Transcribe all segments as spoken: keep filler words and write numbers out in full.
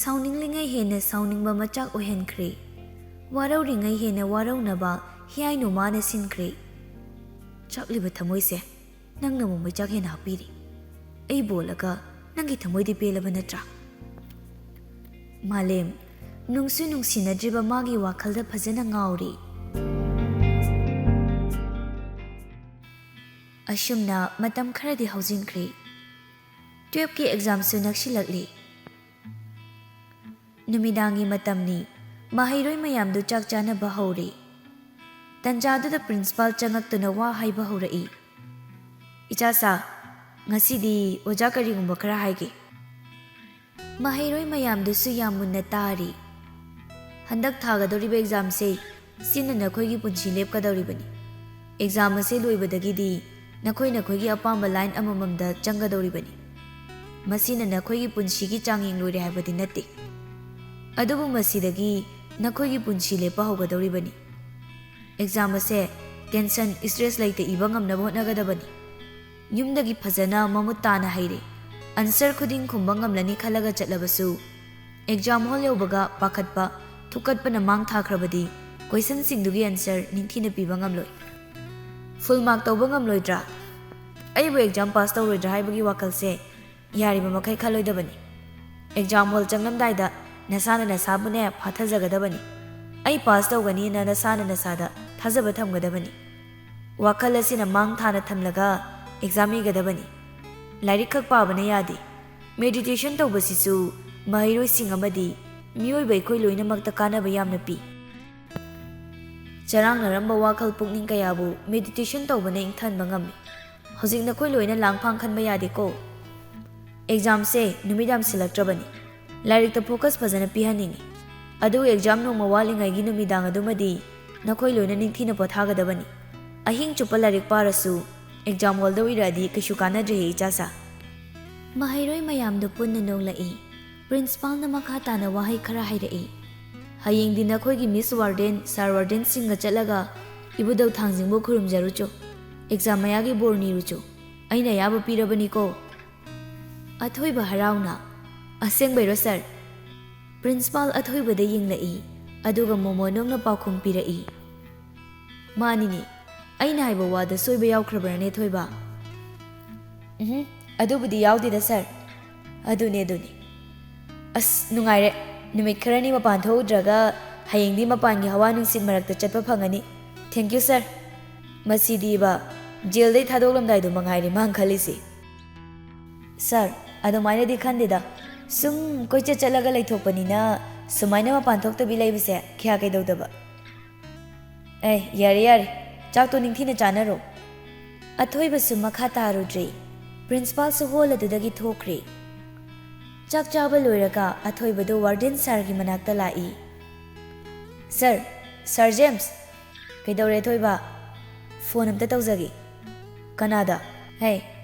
ꯁꯥꯎꯅꯤꯡꯂꯤꯉꯩ ꯍꯦꯟꯅ ꯁꯥꯎꯅꯤꯡꯕ ꯃꯆꯥꯛ ꯑꯣꯏꯍꯟꯈ꯭ꯔꯦ꯫ ꯋꯥꯔꯧꯔꯤꯉꯩ ꯍꯦꯟꯅ ꯋꯥꯔꯧꯅꯕ ꯍꯤꯌꯥꯏ ꯅꯣꯃꯥꯅ ꯁꯤꯟꯈ꯭ꯔꯦ꯫ ꯆꯥꯛꯂꯤꯕ ꯊꯃꯣꯏꯁꯦ, ꯅꯪꯅ ꯑꯃꯨꯛ ꯃꯩꯆꯥꯛ ꯍꯦꯟꯅ ꯍꯥꯞꯄꯤꯔꯤ꯫ ꯑꯩ ꯕꯣꯜꯂꯒ ꯅꯪꯒꯤ ꯊꯃꯣꯏꯗꯤ ꯄꯦꯜꯂꯕ ꯅꯠꯇ꯭ꯔꯥ? ꯃꯥꯂꯦꯝ, ꯅꯨꯡꯁꯨ ꯅꯨꯡꯁꯤꯅꯗ꯭ꯔꯤꯕ ꯃꯥꯒꯤ ꯋꯥꯈꯜꯗ ꯐꯖꯅ ꯉꯥꯎꯔꯤ꯫ ꯑꯁꯨꯝꯅ ꯃꯇꯝ ꯈꯔꯗꯤ ꯍꯧꯖꯤꯟꯈ꯭ꯔꯦ꯫ ꯇꯨꯌꯦꯜꯐꯀꯤ ꯑꯦꯛꯖꯥꯝꯁꯨ ꯅꯛꯁꯤꯜꯂꯛꯂꯤ꯫ ꯅꯨꯃꯤꯗꯥꯡꯒꯤ ꯃꯇꯝꯅꯤ꯫ ꯃꯍꯩꯔꯣꯏ ꯃꯌꯥꯝꯗꯨ ꯆꯥꯛ ꯆꯥꯅꯕ ꯍꯧꯔꯦ꯫ ꯇꯟꯖꯥꯗꯨꯗ ꯄ꯭ꯔꯤꯟꯁꯤꯄꯥꯜ ꯆꯪꯉꯛꯇꯨꯅ ꯋꯥ ꯍꯥꯏꯕ ꯍꯧꯔꯛꯏ꯫ "ꯏꯆꯥꯁꯥ, ꯉꯁꯤꯗꯤ ꯑꯣꯖꯥ ꯀꯔꯤꯒꯨꯝꯕ ꯈꯔ ꯍꯥꯏꯒꯦ꯫" ꯃꯍꯩꯔꯣꯏ ꯃꯌꯥꯝꯗꯨꯁꯨ ꯌꯥꯝ ꯃꯨꯟꯅ ꯇꯥꯔꯤ꯫ "ꯍꯟꯗꯛ ꯊꯥꯒꯗꯧꯔꯤꯕ ꯑꯦꯛꯖꯥꯝꯁꯦ ꯁꯤꯅ ꯅꯈꯣꯏꯒꯤ ꯄꯨꯟꯁꯤ ꯂꯦꯞꯀꯗꯧꯔꯤꯕꯅꯤ꯫ ꯑꯦꯛꯖꯥꯝ ꯑꯁꯤ ꯂꯣꯏꯕꯗꯒꯤꯗꯤ ꯅꯈꯣꯏ ꯅꯈꯣꯏꯒꯤ ꯑꯄꯥꯝꯕ ꯂꯥꯏꯟ ꯑꯃꯃꯝꯗ ꯆꯪꯒꯗꯧꯔꯤꯕꯅꯤ꯫ ꯃꯁꯤꯅ ꯅꯈꯣꯏꯒꯤ ꯄꯨꯟꯁꯤꯒꯤ ꯆꯥꯡꯌꯦꯡ ꯂꯣꯏꯔꯦ ꯍꯥꯏꯕꯗꯤ ꯅꯠꯇꯦ꯫ ꯑꯗꯨꯕꯨ ꯃꯁꯤꯗꯒꯤ ꯅꯈꯣꯏꯒꯤ ꯄꯨꯟꯁꯤ ꯂꯦꯞꯄ ꯍꯧꯒꯗꯧꯔꯤꯕꯅꯤ꯫ ꯑꯦꯛꯖꯥꯝ ꯑꯁꯦ ꯇꯦꯟꯁꯟ, ꯁ꯭ꯇ꯭ꯔꯦꯁ ꯂꯩꯇ ꯏꯕ ꯉꯝꯅꯕ ꯍꯣꯠꯅꯒꯗꯕꯅꯤ꯫ ꯌꯨꯝꯗꯒꯤ ꯐꯖꯅ ꯃꯃꯨꯠ ꯇꯥꯅ ꯍꯩꯔꯦ꯫ ꯑꯟꯁꯔ ꯈꯨꯗꯤꯡ ꯈꯨꯝꯕ ꯉꯝꯂꯅꯤ ꯈꯜꯂꯒ ꯆꯠꯂꯕꯁꯨ, ꯑꯦꯛꯖꯥꯝ ꯍꯣꯜ ꯌꯧꯕꯒ ꯄꯥꯈꯠꯄ, ꯊꯨꯛꯀꯠꯄꯅ ꯃꯥꯡ ꯊꯥꯈ꯭ꯔꯕꯗꯤ ꯀꯣꯏꯁꯟꯁꯤꯡꯗꯨꯒꯤ ꯑꯟꯁꯔ ꯅꯤꯡꯊꯤꯅ ꯄꯤꯕ ꯉꯝꯂꯣꯏ꯫ ꯐꯨꯜ ꯃꯥꯔꯛ ꯇꯧꯕ ꯉꯝꯂꯣꯏꯗ꯭ꯔꯥ? ꯑꯩꯕꯨ ꯑꯦꯛꯖꯥꯝ ꯄꯥꯁ ꯇꯧꯔꯣꯏꯗ꯭ꯔꯥ ꯍꯥꯏꯕꯒꯤ ꯋꯥꯈꯜꯁꯦ ꯌꯥꯔꯤꯕ ꯃꯈꯩ ꯈꯜꯂꯣꯏꯗꯕꯅꯤ꯫ ꯑꯦꯛꯖꯥꯝ ꯍꯣꯜ ꯆꯪꯂꯝꯗꯥꯏꯗ ꯅꯁꯥꯅ ꯅꯁꯥꯕꯨꯅꯦ ꯐꯥꯊꯖꯒꯗꯕꯅꯤ꯫ ꯑꯩ ꯄꯥꯁ ꯇꯧꯒꯅꯤꯅ ꯅꯁꯥꯅ ꯅꯁꯥꯗ ꯊꯥꯖꯕ ꯊꯝꯒꯗꯕꯅꯤ꯫ ꯋꯥꯈꯜ ꯑꯁꯤꯅ ꯃꯥꯡ ꯊꯥꯅ ꯊꯝꯂꯒ ꯑꯦꯛꯖꯥꯝ ꯏꯒꯗꯕꯅꯤ꯫ ꯂꯥꯏꯔꯤꯛ ꯈꯛ ꯄꯥꯕꯅ ꯌꯥꯗꯦ꯫ ꯃꯦꯗꯤꯇꯦꯁꯟ ꯇꯧꯕꯁꯤꯁꯨ ꯃꯍꯩꯔꯣꯏꯁꯤꯡ ꯑꯃꯗꯤ ꯃꯤꯑꯣꯏꯕ ꯑꯩꯈꯣꯏ ꯂꯣꯏꯅꯃꯛꯇ ꯀꯥꯟꯅꯕ ꯌꯥꯝꯅ ꯄꯤ꯫ ꯆꯔꯥꯡꯅꯔꯝꯕ ꯋꯥꯈꯜ ꯄꯨꯛꯅꯤꯡ ꯀꯌꯥꯕꯨ ꯃꯦꯗꯤꯇꯦꯁꯟ ꯇꯧꯕꯅ ꯏꯪꯊꯍꯟꯕ ꯉꯝꯃꯤ꯫ ꯍꯧꯖꯤꯛ ꯅꯈꯣꯏ ꯂꯣꯏꯅ ꯂꯥꯡꯐꯥꯡ ꯈꯟꯕ ꯌꯥꯗꯦꯀꯣ꯫ ꯑꯦꯛꯖꯥꯝꯁꯦ ꯅꯨꯃꯤꯠ ꯌꯥꯝꯁꯤꯜꯂꯛꯇ꯭ꯔꯕꯅꯤ꯫ ꯂꯥꯏꯔꯤꯛꯇ ꯐꯣꯀꯁ ꯐꯖꯅ ꯄꯤꯍꯟꯅꯤꯡꯏ꯫ ꯑꯗꯨꯕꯨ ꯑꯦꯛꯖꯥꯝ ꯅꯣꯡꯃ ꯋꯥꯠꯂꯤꯉꯩꯒꯤ ꯅꯨꯃꯤꯗꯥꯡ ꯑꯗꯨꯃꯗꯤ ꯅꯈꯣꯏ ꯂꯣꯏꯅ ꯅꯤꯡꯊꯤꯅ ꯄꯣꯊꯥꯒꯗꯕꯅꯤ꯫ ꯑꯍꯤꯡ ꯆꯨꯞꯄ ꯂꯥꯏꯔꯤꯛ ꯄꯥꯔꯁꯨ ꯑꯦꯛꯖꯥꯝ ꯍꯣꯜꯗ ꯎꯏꯔꯛꯑꯗꯤ ꯀꯩꯁꯨ ꯀꯥꯟꯅꯗ꯭ꯔꯦꯍꯦ ꯏꯆꯥꯁꯥ꯫ ꯃꯍꯩꯔꯣꯏ ꯃꯌꯥꯝꯗꯨ ꯄꯨꯟꯅ ꯅꯣꯛꯂꯛꯏ꯫ ꯄ꯭ꯔꯤꯟꯁꯤꯄꯥꯜꯅ ꯃꯈꯥ ꯇꯥꯅ ꯋꯥꯍꯩ ꯈꯔ ꯍꯥꯏꯔꯛꯏ꯫ "ꯍꯌꯦꯡꯗꯤ ꯅꯈꯣꯏꯒꯤ ꯃꯤꯁ ꯋꯥꯔꯗꯦꯟ, ꯁꯥꯔ ꯋꯥꯔꯗꯦꯟꯁꯤꯡꯒ ꯆꯠꯂꯒ ꯏꯕꯨꯙꯧ ꯊꯥꯡꯖꯤꯡꯕꯨ ꯈꯨꯔꯨꯝꯖꯔꯨꯆꯣ꯫ ꯑꯦꯛꯖꯥꯝ ꯃꯌꯥꯒꯤ ꯕꯣꯔ ꯅꯤꯔꯨꯆꯣ꯫ ꯑꯩꯅ ꯑꯌꯥꯕ ꯄꯤꯔꯕꯅꯤꯀꯣ꯫" ꯑꯊꯣꯏꯕ ꯍꯔꯥꯎꯅ, "ꯑꯁꯦꯡꯕꯩꯔꯣ ꯁꯥꯔ?" ꯄ꯭ꯔꯤꯟꯁꯤꯄꯥꯜ ꯑꯊꯣꯏꯕꯗ ꯌꯦꯡꯂꯛꯏ, ꯑꯗꯨꯒ ꯃꯣꯃꯣꯟ ꯅꯣꯛꯅ ꯄꯥꯎꯈꯨꯝ ꯄꯤꯔꯛꯏ꯫ "ꯃꯥꯅꯤꯅꯦ, ꯑꯩꯅ ꯍꯥꯏꯕ ꯋꯥꯗ ꯁꯣꯏꯕ ꯌꯥꯎꯈ꯭ꯔꯕ꯭ꯔꯅꯦ, ꯊꯣꯏꯕ?" "ꯎꯝꯍꯨꯝ, ꯑꯗꯨꯕꯨꯗꯤ ꯌꯥꯎꯗꯦꯗ, ꯁꯥꯔ꯫" "ꯑꯗꯨꯅꯦ, ꯑꯗꯨꯅꯦ꯫ ꯑꯁ, ꯅꯨꯡꯉꯥꯏꯔꯦ꯫ ꯅꯨꯃꯤꯠ ꯈꯔꯅꯤ ꯃꯄꯥꯟ ꯊꯣꯛꯎꯗ꯭ꯔꯒ ꯍꯌꯦꯡꯗꯤ ꯃꯄꯥꯟꯒꯤ ꯍꯋꯥ ꯅꯨꯡꯁꯤꯠ ꯃꯔꯛꯇ ꯆꯠꯄ ꯐꯪꯉꯅꯤ꯫ Thank you, ꯁꯥꯔ꯫" ꯃꯁꯤꯗꯤꯕ, ꯖꯦꯜꯗꯩ ꯊꯥꯗꯣꯛꯂꯝꯗꯥꯏꯗꯣ ꯃꯉꯥꯏꯔꯦ ꯃꯥꯅ ꯈꯜꯂꯤꯁꯦ꯫ "ꯁꯥꯔ, ꯑꯗꯨꯃꯥꯏꯅꯗꯤ ꯈꯟꯗꯦꯗ꯫ ꯁꯨꯝ ꯀꯣꯏꯆꯠ ꯆꯠꯂꯒ ꯂꯩꯊꯣꯛꯄꯅꯤꯅ ꯁꯨꯃꯥꯏꯅ ꯃꯄꯥꯟ ꯊꯣꯛꯇꯕꯤ ꯂꯩꯕꯁꯦ ꯀꯌꯥ ꯀꯩꯗꯧꯗꯕ꯫" "ꯑꯦ, ꯌꯥꯔꯦ, ꯌꯥꯔꯦ꯫ ꯆꯥꯛꯇꯣ ꯅꯤꯡꯊꯤꯅ ꯆꯥꯅꯔꯣ꯫" ꯑꯊꯣꯏꯕꯁꯨ ꯃꯈꯥ ꯇꯥꯔꯨꯗ꯭ꯔꯦ꯫ ꯄ꯭ꯔꯤꯟꯁꯤꯄꯥꯜꯁꯨ ꯍꯣꯜ ꯑꯗꯨꯗꯒꯤ ꯊꯣꯛꯈ꯭ꯔꯦ꯫ ꯆꯥꯛ ꯆꯥꯕ ꯂꯣꯏꯔꯒ ꯑꯊꯣꯏꯕꯗꯨ ꯋꯥꯔꯗꯦꯟ ꯁꯥꯔꯒꯤ ꯃꯅꯥꯛꯇ ꯂꯥꯛꯏ꯫ "ꯁꯥꯔ, ꯁꯥꯔ ꯖꯦꯝꯁ꯫" "ꯀꯩꯗꯧꯔꯦ, ꯑꯊꯣꯏꯕ?" "ꯐꯣꯟ ꯑꯝꯇ ꯇꯧꯖꯒꯦ꯫" "ꯀꯅꯥꯗ?" "ꯍꯦ,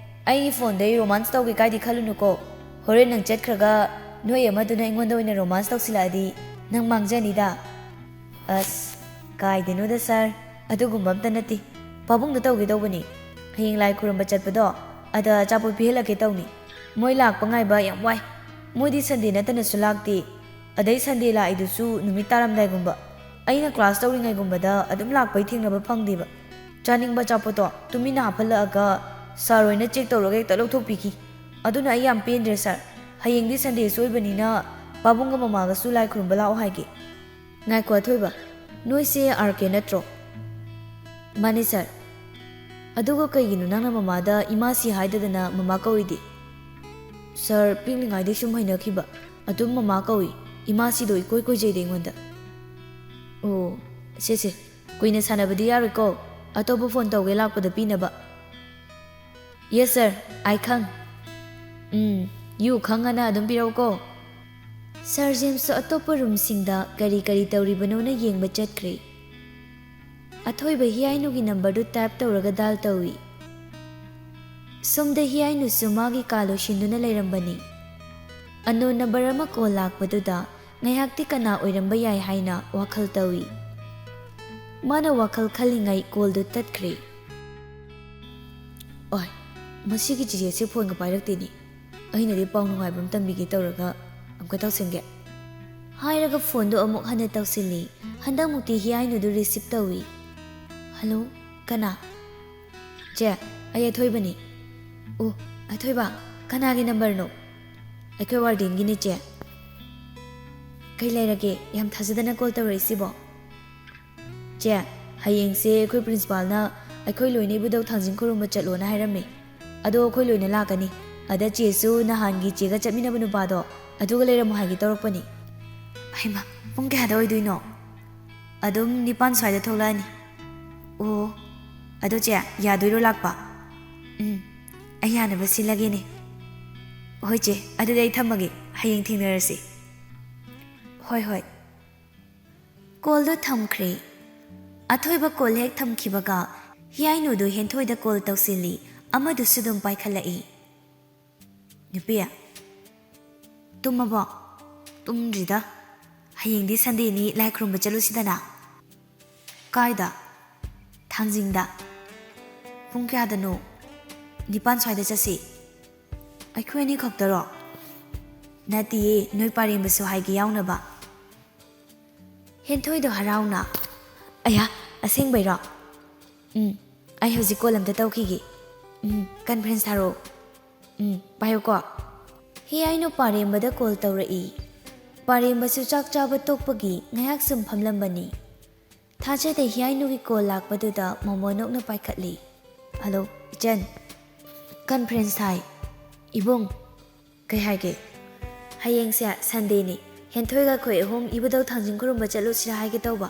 ꯑꯩꯒꯤ ꯐꯣꯟꯗꯩ ꯔꯣꯃꯥꯟꯁ ꯇꯧꯒꯦ ꯀꯥꯏꯗꯤ ꯈꯜꯂꯨꯅꯨꯀꯣ꯫ ꯍꯣꯔꯦꯟ ꯅꯪ ꯆꯠꯈ꯭ꯔꯒ ꯅꯣꯏ ꯑꯃꯗꯨꯅ ꯑꯩꯉꯣꯟꯗ ꯑꯣꯏꯅ ꯔꯣꯃꯥꯟꯁ ꯇꯧꯁꯤꯜꯂꯛꯑꯗꯤ ꯅꯪ ꯃꯥꯡꯖꯅꯤꯗ꯫" "ꯑꯁ, ꯀꯥꯏꯗꯩꯅꯣꯗ ꯁꯥꯔ, ꯑꯗꯨꯒꯨꯝꯕ ꯑꯝꯇ ꯅꯠꯇꯦ꯫ ꯄꯥꯕꯨꯡꯗ ꯇꯧꯒꯦ ꯇꯧꯕꯅꯤ꯫ ꯍꯌꯦꯡ ꯂꯥꯏ ꯈꯨꯔꯨꯝꯕ ꯆꯠꯄꯗꯣ ꯑꯗ ꯑꯆꯥꯄꯣꯠ ꯄꯤꯍꯜꯂꯛꯀꯦ ꯇꯧꯅꯤ꯫ ꯃꯣꯏ ꯂꯥꯛꯄ ꯉꯥꯏꯕ ꯌꯥꯝ ꯋꯥꯏ꯫ ꯃꯣꯏꯗꯤ ꯁꯟꯗꯦ ꯅꯠꯇꯅꯁꯨ ꯂꯥꯛꯇꯦ꯫ ꯑꯗꯩ ꯁꯟꯗꯦ ꯂꯥꯛꯏꯗꯨꯁꯨ ꯅꯨꯃꯤꯠ ꯇꯥꯔꯝꯗꯥꯏꯒꯨꯝꯕ꯫ ꯑꯩꯅ ꯀ꯭ꯂꯥꯁ ꯇꯧꯔꯤꯉꯩꯒꯨꯝꯕꯗ ꯑꯗꯨꯝ ꯂꯥꯛꯄꯩ ꯊꯦꯡꯅꯕ ꯐꯪꯗꯦꯕ꯫ ꯆꯥꯅꯤꯡꯕ ꯑꯆꯥꯄꯣꯠꯇꯣ ꯇꯨꯃꯤꯟꯅ ꯍꯥꯞꯍꯜꯂꯛꯑꯒ ꯁꯥꯔ ꯍꯣꯏꯅ ꯆꯦꯛ ꯇꯧꯔꯒ ꯍꯦꯛꯇ ꯂꯧꯊꯣꯛꯄꯤꯈꯤ꯫ ꯑꯗꯨꯅ ꯑꯩ ꯌꯥꯝ ꯄꯦꯟꯗ꯭ꯔꯦ ꯁꯥꯔ꯫ ꯍꯌꯦꯡꯗꯤ ꯁꯟꯗꯦꯁꯨ ꯑꯣꯏꯕꯅꯤꯅ ꯄꯥꯕꯨꯡꯒ ꯃꯃꯥꯒꯁꯨ ꯂꯥꯏ ꯈꯨꯔꯨꯝꯕ ꯂꯥꯛꯑꯣ ꯍꯥꯏꯒꯦ꯫" "ꯉꯥꯏꯈꯣ ꯑꯊꯣꯏꯕ, ꯅꯣꯏꯁꯦ ꯑꯥꯔ ꯀꯦ ꯅꯠꯇ꯭ꯔꯣ?" "ꯃꯥꯅꯦ ꯁꯥꯔ꯫" "ꯑꯗꯨꯒ ꯀꯩꯒꯤꯅꯣ ꯅꯪꯅ ꯃꯃꯥꯗ ꯏꯃꯥꯁꯤ ꯍꯥꯏꯗꯗꯅ ꯃꯃꯥ ꯀꯧꯔꯤꯗꯤ?" "ꯁꯥꯔ, ꯄꯤꯛꯂꯤꯉꯩꯗꯩ ꯁꯨꯝ ꯍꯩꯅꯈꯤꯕ꯫ ꯑꯗꯨꯝ ꯃꯃꯥ ꯀꯧꯏ꯫ ꯏꯃꯥꯁꯤꯗꯣ ꯏꯀꯣꯏ ꯀꯣꯏꯖꯩꯗ ꯑꯩꯉꯣꯟꯗ꯫" "ꯑꯣ, ꯁꯦ ꯁꯦ, ꯀꯨꯏꯅ ꯁꯥꯟꯅꯕꯗꯤ ꯌꯥꯔꯣꯏꯀꯣ꯫ ꯑꯇꯣꯞꯄ ꯐꯣꯟ ꯇꯧꯒꯦ ꯂꯥꯛꯄꯗ ꯄꯤꯅꯕ꯫" "Yes sir, ꯑꯩ ꯈꯪ꯫ ꯎꯝ, you ꯈꯪꯉꯅ ꯑꯗꯨꯝ ꯄꯤꯔꯛꯎꯀꯣ꯫" ꯁꯥꯔ ꯖꯦꯝꯁꯁꯨ ꯑꯇꯣꯞꯄ ꯔꯨꯝꯁꯤꯡꯗ ꯀꯔꯤ ꯀꯔꯤ ꯇꯧꯔꯤꯕꯅꯣꯅ ꯌꯦꯡꯕ ꯆꯠꯈ꯭ꯔꯦ꯫ ꯑꯊꯣꯏꯕ ꯍꯤꯌꯥꯏꯅꯨꯒꯤ ꯅꯝꯕꯔꯗꯨ ꯇꯥꯏꯞ ꯇꯧꯔꯒ ꯗꯥꯏꯜ ꯇꯧꯏ꯫ ꯁꯣꯝꯗ ꯍꯤꯌꯥꯏꯅꯨꯁꯨ ꯃꯥꯒꯤ ꯀꯥ ꯂꯣꯏꯁꯤꯟꯗꯨꯅ ꯂꯩꯔꯝꯕꯅꯤ꯫ ꯑꯟꯅꯣꯟ ꯅꯝꯕꯔ ꯑꯃ ꯀꯣꯜ ꯂꯥꯛꯄꯗꯨꯗ ꯉꯥꯏꯍꯥꯛꯇꯤ ꯀꯅꯥ ꯑꯣꯏꯔꯝꯕ ꯌꯥꯏ ꯍꯥꯏꯅ ꯋꯥꯈꯜ ꯇꯧꯏ꯫ ꯃꯥꯅ ꯋꯥꯈꯜ ꯈꯜꯂꯤꯉꯩ ꯀꯣꯜꯗꯨ ꯇꯠꯈ꯭ꯔꯦ꯫ ꯑꯣꯏ, ꯃꯁꯤꯒꯤ ꯆꯤꯆꯦꯁꯦ ꯐꯣꯟꯒ ꯄꯥꯏꯔꯛꯇꯦꯅꯦ꯫ ꯑꯩꯅꯗꯤ ꯄꯥꯎ ꯅꯨꯡꯉꯥꯏꯕ ꯑꯃ ꯇꯝꯕꯤꯒꯦ ꯇꯧꯔꯒ ꯑꯃꯨꯛꯀ ꯇꯧꯁꯟꯒꯦ꯫ ꯍꯥꯏꯔꯒ ꯐꯣꯟꯗꯣ ꯑꯃꯨꯛ ꯍꯟꯅ ꯇꯧꯁꯤꯜꯂꯤ꯫ ꯍꯟꯗꯛꯃꯨꯛꯇꯤ ꯍꯤꯌꯥꯏꯅꯨꯗꯨ ꯔꯤꯁꯤꯞ ꯇꯧꯏ꯫ "ꯍꯜꯂꯣ, ꯀꯅꯥ?" "ꯆꯦ, ꯑꯩ ꯑꯊꯣꯏꯕꯅꯤ꯫" "ꯑꯣ, ꯑꯊꯣꯏꯕ, ꯀꯅꯥꯒꯤ ꯅꯝꯕꯔꯅꯣ?" "ꯑꯩꯈꯣꯏ ꯋꯥꯔꯗꯦꯟꯒꯤꯅꯦ, ꯆꯦ꯫" "ꯀꯩ ꯂꯩꯔꯒꯦ? ꯌꯥꯝ ꯊꯥꯖꯗꯅ ꯀꯣꯜ ꯇꯧꯔꯛꯏꯁꯤꯕꯣ?" "ꯆꯦ, ꯍꯌꯦꯡꯁꯦ ꯑꯩꯈꯣꯏ ꯄ꯭ꯔꯤꯟꯁꯤꯄꯥꯜꯅ ꯑꯩꯈꯣꯏ ꯂꯣꯏꯅ ꯏꯕꯨꯙꯧ ꯊꯥꯡꯖꯤꯡ ꯈꯨꯔꯨꯝꯕ ꯆꯠꯂꯣꯅ ꯍꯥꯏꯔꯝꯃꯦ꯫ ꯑꯗꯣ ꯑꯩꯈꯣꯏ ꯂꯣꯏꯅ ꯂꯥꯛꯀꯅꯤ꯫ ꯑꯗ ꯆꯦꯁꯨ ꯅꯍꯥꯟꯒꯤ ꯆꯦꯒ ꯆꯠꯃꯤꯟꯅꯕ ꯅꯨꯄꯥꯗꯣ, ꯑꯗꯨꯒ ꯂꯩꯔꯝꯃꯣ ꯍꯥꯏꯒꯦ ꯇꯧꯔꯛꯄꯅꯤ꯫" "ꯍꯩꯃꯥ, ꯄꯨꯡ ꯀꯌꯥꯗ ꯑꯣꯏꯗꯣꯏꯅꯣ?" "ꯑꯗꯨꯝ ꯅꯤꯄꯥꯟ ꯁ꯭ꯋꯥꯏꯗ ꯊꯣꯛꯂꯛꯑꯅꯤ꯫" "ꯑꯣ, ꯑꯗꯣ ꯆꯦ, ꯌꯥꯗꯣꯏꯔꯣ ꯂꯥꯛꯄ?" "ꯎꯝ, ꯑꯩ ꯌꯥꯅꯕ ꯁꯤꯜꯂꯒꯦꯅꯦ꯫" "ꯍꯣꯏ ꯆꯦ, ꯑꯗꯨꯗꯤ ꯑꯩ ꯊꯝꯃꯒꯦ꯫ ꯍꯌꯦꯡ ꯊꯦꯡꯅꯔꯁꯤ꯫" "ꯍꯣꯏ, ꯍꯣꯏ꯫" ꯀꯣꯜꯗꯣ ꯊꯝꯈ꯭ꯔꯦ꯫ ꯑꯊꯣꯏꯕ ꯀꯣꯜ ꯍꯦꯛ ꯊꯝꯈꯤꯕꯒ ꯍꯤꯌꯥꯏꯅꯨꯗꯨ ꯍꯦꯟꯊꯣꯏꯗ ꯀꯣꯜ ꯇꯧꯁꯤꯜꯂꯤ꯫ ꯑꯃꯗꯨꯁꯨ ꯑꯗꯨꯝ ꯄꯥꯏꯈꯠꯂꯛꯏ꯫ "ꯅꯨꯄꯤ, ꯇꯨꯝꯃꯕꯣ?" "ꯇꯨꯝꯗ꯭ꯔꯤꯗ꯫ ꯍꯌꯦꯡꯗꯤ ꯁꯟꯗꯦꯅꯤ, ꯂꯥꯏ ꯈꯨꯔꯨꯝꯕ ꯆꯠꯂꯨꯁꯤꯗꯅ꯫" "ꯀꯥꯏꯗ?" "ꯊꯥꯡꯖꯤꯡꯗ꯫" "ꯄꯨꯡ ꯀꯌꯥꯗꯅꯣ?" "ꯅꯤꯄꯥꯟ ꯁ꯭ꯋꯥꯏꯗ ꯆꯠꯁꯤ꯫" "ꯑꯩꯈꯣꯏ ꯑꯅꯤ ꯈꯛꯇꯔꯣ?" "ꯅꯠꯇꯤꯌꯦ, ꯅꯣꯏ ꯄꯥꯔꯦꯝꯕꯁꯨ ꯍꯥꯏꯒꯦ ꯌꯥꯎꯅꯕ꯫" ꯍꯦꯟꯊꯣꯏꯗꯣ ꯍꯔꯥꯎꯅ, "ꯑꯌꯥ, ꯑꯁꯦꯡꯕꯩꯔꯣ? ꯎꯝ, ꯑꯩ ꯍꯧꯖꯤꯛ ꯀꯣꯜ ꯑꯝꯇ ꯇꯧꯈꯤꯒꯦ꯫ ꯎꯝ, ꯀꯟꯐ꯭ꯔꯦꯟꯁ ꯊꯥꯔꯛꯑꯣ꯫ ꯎꯝ, ꯄꯥꯏꯌꯨꯀꯣ꯫" ꯍꯤꯌꯥꯏꯅꯨ ꯄꯥꯔꯦꯝꯕꯗ ꯀꯣꯜ ꯇꯧꯔꯛꯏ꯫ ꯄꯥꯔꯦꯝꯕꯁꯨ ꯆꯥꯛ ꯆꯥꯕ ꯇꯣꯛꯄꯒꯤ ꯉꯥꯏꯍꯥꯛ ꯁꯨꯝ ꯐꯝꯂꯝꯕꯅꯤ꯫ ꯊꯥꯖꯗꯦ ꯍꯤꯌꯥꯏꯅꯨꯒꯤ ꯀꯣꯜ ꯂꯥꯛꯄꯗꯨꯗ ꯃꯣꯃꯣꯅꯣꯛꯅ ꯄꯥꯏꯈꯠꯂꯤ꯫ "ꯍꯜꯂꯣ, ꯏꯆꯟ꯫" "ꯀꯟꯐ꯭ꯔꯦꯟꯁ ꯊꯥꯏ꯫" "ꯏꯕꯨꯡ, ꯀꯩ ꯍꯥꯏꯒꯦ?" "ꯍꯌꯦꯡꯁꯦ ꯁꯟꯗꯦꯅꯤ, ꯍꯦꯟꯊꯣꯏꯒ ꯑꯩꯈꯣꯏ ꯑꯍꯨꯝ ꯏꯕꯨꯙꯧ ꯊꯥꯡꯖꯤꯡ ꯈꯨꯔꯨꯝꯕ ꯆꯠꯂꯨꯁꯤꯔꯥ ꯍꯥꯏꯒꯦ ꯇꯧꯕ꯫"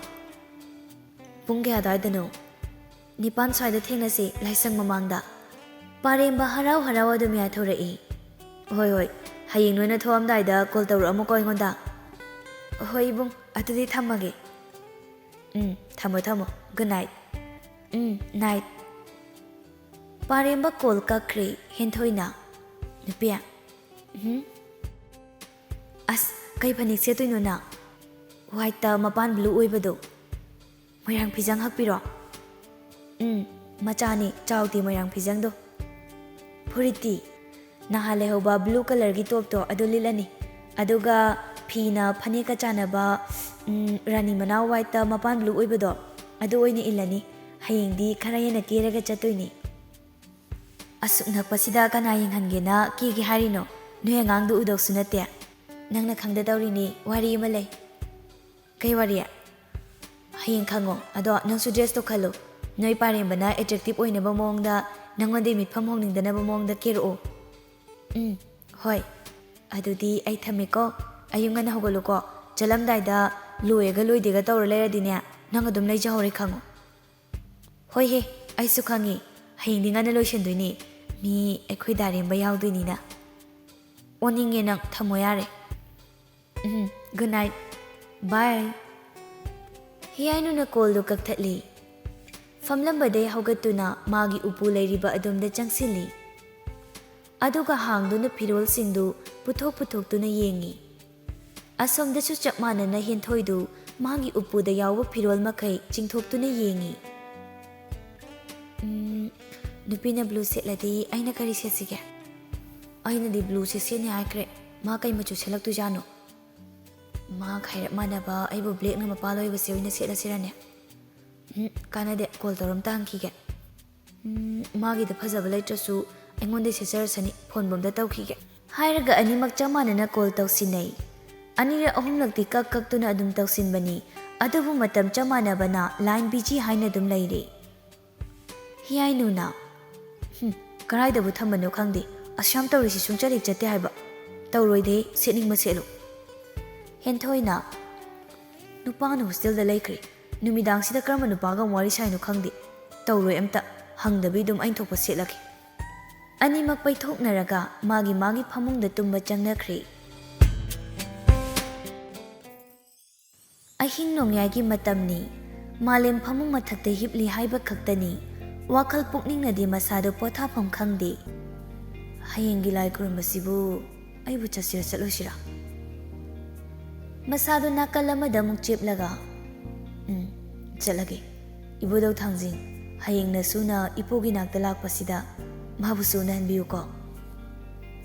"ꯄꯨꯡ ꯀꯌꯥ ꯑꯗꯨꯋꯥꯏꯗꯅꯣ?" "ꯅꯤꯄꯥꯟ ꯁ꯭ꯋꯥꯏꯗ ꯊꯦꯡꯅꯁꯤ, ꯂꯥꯏꯁꯪ ꯃꯃꯥꯡꯗ꯫" ꯄꯥꯔꯦꯝꯕ ꯍꯔꯥꯎ ꯍꯔꯥꯎ ꯑꯗꯨꯝ ꯌꯥꯏꯊꯣꯔꯛꯏ꯫ "ꯍꯣꯏ, ꯍꯣꯏ, ꯍꯌꯦꯡ ꯅꯣꯏꯅ ꯊꯣꯛꯑꯝꯗꯥꯏꯗ ꯀꯣꯜ ꯇꯧꯔꯛꯑꯝꯃꯨꯀꯣ ꯑꯩꯉꯣꯟꯗ꯫" "ꯍꯣꯏ ꯏꯕꯨꯡ, ꯑꯗꯨꯗꯤ ꯊꯝꯃꯒꯦ꯫" "ꯎꯝ, ꯊꯝꯃꯣ, ꯊꯝꯃꯣ꯫ Good night." "ꯎꯝ, ꯅꯥꯏꯠ꯫" ꯄꯥꯔꯦꯝꯕ ꯀꯣꯜ ꯀꯛꯈ꯭ꯔꯦ꯫ ꯍꯦꯟꯊꯣꯏꯅ, "ꯅꯨꯄꯤ꯫" "ꯎꯝ?" "ꯑꯁ, ꯀꯩ ꯐꯅꯦꯛ ꯁꯦꯠꯇꯣꯏꯅꯣ ꯅꯪ?" "ꯋꯥꯏꯠꯇ ꯃꯄꯥꯟ ꯕ꯭ꯂꯨ ꯑꯣꯏꯕꯗꯣ꯫" "ꯃꯣꯏꯔꯥꯡ ꯐꯤꯖꯪ ꯍꯛꯄꯤꯔꯣ?" "ꯎꯝ, ꯃꯆꯥꯅꯤ, ꯆꯥꯎꯗꯦ ꯃꯣꯏꯔꯥꯡ ꯐꯤꯖꯪꯗꯣ꯫" "ꯐꯨꯔꯤꯠꯇꯤ?" "ꯅꯍꯥꯟ ꯂꯩꯍꯧꯕ ꯕ꯭ꯂꯨ ꯀꯂꯔꯒꯤ ꯇꯣꯞꯇꯣ ꯑꯗꯨ ꯂꯤꯠꯂꯅꯤ, ꯑꯗꯨꯒ ꯐꯤꯅ ꯐꯅꯦꯛꯀ ꯆꯥꯟꯅꯕ, ꯎꯝ, ꯔꯥꯅꯤ ꯃꯅꯥꯎ whiteꯇ ꯃꯄꯥꯟ blue ꯑꯣꯏꯕꯗꯣ, ꯑꯗꯨ ꯑꯣꯏꯅ ꯏꯜꯂꯅꯤ꯫ ꯍꯌꯦꯡꯗꯤ ꯈꯔ ꯍꯦꯟꯅ ꯀꯦꯔꯒ ꯆꯠꯇꯣꯏꯅꯤ꯫ ꯑꯁꯨꯛ ꯅꯛꯄꯁꯤꯗ ꯀꯅꯥ ꯌꯦꯡꯍꯟꯒꯦꯅ ꯀꯦꯒꯦ ꯍꯥꯏꯔꯤꯅꯣ? ꯅꯣꯏ ꯑꯉꯥꯡꯗꯨ ꯎꯗꯧꯁꯨ ꯅꯠꯇꯦ꯫ ꯅꯪꯅ ꯈꯪꯗ ꯇꯧꯔꯤꯅꯤ, ꯋꯥꯔꯤ ꯑꯃ ꯂꯩ꯫ ꯀꯩ ꯋꯥꯔꯤ? ꯍꯌꯦꯡ ꯈꯪꯉꯣ꯫ ꯑꯗꯣ ꯅꯪꯁꯨ dressꯇꯣ ꯈꯜꯂꯨ꯫ ꯅꯣꯏ ꯄꯥꯔꯦꯝꯕꯅ attractive ꯑꯣꯏꯅꯕ ꯃꯑꯣꯡꯗ, ꯅꯪꯉꯣꯟꯗꯩ ꯃꯤꯠꯐꯝ ꯍꯣꯡꯅꯤꯡꯗꯅꯕ ꯃꯑꯣꯡꯗ ꯀꯦꯔꯛꯑꯣ꯫ ꯎꯝ, ꯍꯣꯏ꯫ ꯑꯗꯨꯗꯤ ꯑꯩ ꯊꯝꯃꯦꯀꯣ꯫ ꯑꯌꯨꯛ ꯉꯟꯅ ꯍꯧꯒꯠꯂꯨꯀꯣ꯫ ꯆꯠꯂꯝꯗꯥꯏꯗ ꯂꯣꯏꯔꯒ ꯂꯣꯏꯗꯦꯒ ꯇꯧꯔ ꯂꯩꯔꯗꯤꯅꯦ, ꯅꯪ ꯑꯗꯨꯝ ꯂꯩꯖꯍꯧꯔꯦ ꯈꯪꯉꯣ꯫ ꯍꯣꯏꯍꯦ, ꯑꯩꯁꯨ ꯈꯪꯉꯤ꯫ ꯍꯌꯦꯡꯗꯤ ꯉꯟꯅ ꯂꯣꯏꯁꯤꯟꯗꯣꯏꯅꯤ꯫ ꯃꯤ ꯑꯩꯈꯣꯏ ꯗꯥꯔꯦꯝꯕ ꯌꯥꯎꯗꯣꯏꯅꯤꯅ꯫ ꯑꯣꯅꯤꯡꯉꯦ ꯅꯪ, ꯊꯝꯃꯣ ꯌꯥꯔꯦ꯫ ꯎꯝ, good night꯫ Bye꯫ ꯍꯤꯌꯥꯏꯅꯨꯅ callꯗꯨ ꯀꯛꯊꯠꯂꯤ꯫ ꯐꯝꯂꯝꯕꯗꯩ ꯍꯧꯒꯠꯇꯨꯅ ꯃꯥꯒꯤ ꯎꯄꯨ ꯂꯩꯔꯤꯕ ꯑꯗꯣꯝꯗ ꯆꯪꯁꯤꯜꯂꯤ꯫ ꯑꯗꯨꯒ ꯍꯥꯡꯗꯨꯅ ꯐꯤꯔꯣꯜꯁꯤꯡꯗꯨ ꯄꯨꯊꯣꯛ ꯄꯨꯊꯣꯛꯇꯨꯅ ꯌꯦꯡꯉꯤ꯫ ꯑꯁꯣꯝꯗꯁꯨ ꯆꯞ ꯃꯥꯟꯅꯅ ꯍꯦꯟꯊꯣꯏꯗꯨ ꯃꯥꯒꯤ ꯎꯄꯨꯗ ꯌꯥꯎꯕ ꯐꯤꯔꯣꯜ ꯃꯈꯩ ꯆꯤꯡꯊꯣꯛꯇꯨꯅ ꯌꯦꯡꯉꯤ꯫ "ꯎꯝ, ꯅꯨꯄꯤꯅ blue ꯁꯦꯠꯂꯗꯤ ꯑꯩꯅ ꯀꯔꯤ ꯁꯦꯠꯁꯤꯒꯦ?" "ꯑꯩꯅꯗꯤ blueꯁꯦ ꯁꯦꯠꯅꯤ ꯍꯥꯏꯈ꯭ꯔꯦ꯫ ꯃꯥ ꯀꯩ ꯃꯆꯨ ꯁꯦꯠꯂꯛꯇꯣꯏꯖꯥꯠꯅꯣ? ꯃꯥ ꯈꯥꯏꯔꯞ ꯃꯥꯟꯅꯕ, ꯑꯩꯕꯨ blackꯅ ꯃꯄꯥꯜ ꯑꯣꯏꯕꯁꯦ ꯑꯣꯏꯅ ꯁꯦꯠꯂꯁꯤꯔꯅꯦ?" "ꯎꯝ, ꯀꯥꯟꯅꯗꯦ, call ꯇꯧꯔ ꯑꯝꯇ ꯍꯪꯈꯤꯒꯦ꯫ ꯎꯝ, ꯃꯥꯒꯤꯗ ꯐꯖꯕ ꯂꯩꯇ꯭ꯔꯁꯨ ꯑꯩꯉꯣꯟꯗ ꯁꯦꯠꯆꯔꯁꯅꯤ, phoneꯕꯨ ꯑꯝꯇ ꯇꯧꯈꯤꯒꯦ꯫" ꯍꯥꯏꯔꯒ ꯑꯅꯤꯃꯛ ꯆꯞ ꯃꯥꯟꯅꯅ call ꯇꯧꯁꯤꯟꯅꯩ꯫ ꯑꯅꯤꯔꯛ ꯑꯍꯨꯝꯂꯛꯇꯤ ꯀꯛ ꯀꯛꯇꯨꯅ ꯑꯗꯨꯝ ꯇꯧꯁꯤꯟꯕꯅꯤ, ꯑꯗꯨꯕꯨ ꯃꯇꯝ ꯆꯞ ꯃꯥꯟꯅꯕꯅ line busy ꯍꯥꯏꯅ ꯑꯗꯨꯝ ꯂꯩꯔꯤ꯫ ꯍꯤꯌꯥꯏꯅꯨꯅ, "ꯍꯨꯝ, ꯀꯔꯥꯏꯗꯕꯨ ꯊꯝꯕꯅꯣ ꯈꯪꯗꯦ, ꯑꯁꯨꯌꯥꯝ ꯇꯧꯔꯤꯁꯤ ꯁꯨꯡꯆꯠ ꯍꯦꯛ ꯆꯠꯇꯦ ꯍꯥꯏꯕ꯫ ꯇꯧꯔꯣꯏꯗꯦ, ꯁꯦꯠꯅꯤꯡꯕ ꯁꯦꯠꯂꯨ꯫" ꯍꯦꯟꯊꯣꯏꯅ, "ꯅꯨꯄꯥꯅ hostelꯗ ꯂꯩꯈ꯭ꯔꯦ, ꯅꯨꯃꯤꯗꯥꯡꯁꯤꯗ ꯀꯔꯝꯕ ꯅꯨꯄꯥꯒ ꯑꯃꯨꯛ ꯋꯥꯔꯤ ꯁꯥꯏꯅꯣ ꯈꯪꯗꯦ꯫ ꯇꯧꯔꯣꯏ ꯑꯝꯇ, ꯍꯪꯗꯕꯤ ꯑꯗꯨꯝ ꯑꯩꯅ ꯊꯣꯛꯄ ꯁꯦꯠꯂꯒꯦ꯫" ꯑꯅꯤꯃꯛ ꯄꯩꯊꯣꯛꯅꯔꯒ ꯃꯥꯒꯤ ꯃꯥꯒꯤ ꯐꯃꯨꯡꯗ ꯇꯨꯝꯕ ꯆꯪꯅꯈ꯭ꯔꯦ꯫ ꯑꯍꯤꯡ ꯅꯣꯡꯌꯥꯏꯒꯤ ꯃꯇꯝꯅꯤ꯫ ꯃꯥꯂꯦꯝ ꯐꯃꯨꯡ ꯃꯊꯛꯇ ꯍꯤꯞꯂꯤ ꯍꯥꯏꯕ ꯈꯛꯇꯅꯤ꯫ ꯋꯥꯈꯜ ꯄꯨꯛꯅꯤꯡꯅꯗꯤ ꯃꯁꯥꯗꯨ ꯄꯣꯊꯥꯐꯝ ꯈꯪꯗꯦ꯫ "ꯍꯌꯦꯡꯒꯤ ꯂꯥꯏ ꯈꯨꯔꯨꯝꯕꯁꯤꯕꯨ ꯑꯩꯕꯨ ꯆꯠꯁꯤꯔ ꯆꯠꯂꯣꯏꯁꯤꯔ?" ꯃꯁꯥꯗꯨ ꯅꯥꯀꯜ ꯑꯃꯗ ꯑꯃꯨꯛ ꯆꯦꯞꯂꯒ, "ꯎꯝ, ꯆꯠꯂꯒꯦ꯫ ꯏꯕꯨꯙꯧ ꯊꯥꯡꯖꯤꯡ, ꯍꯌꯦꯡ ꯅꯁꯨꯅ ꯏꯄꯨꯒꯤ ꯅꯥꯛꯇ ꯂꯥꯛꯄꯁꯤꯗ ꯃꯥꯕꯨꯁꯨ ꯎꯅꯍꯟꯕꯤꯌꯨꯀꯣ꯫"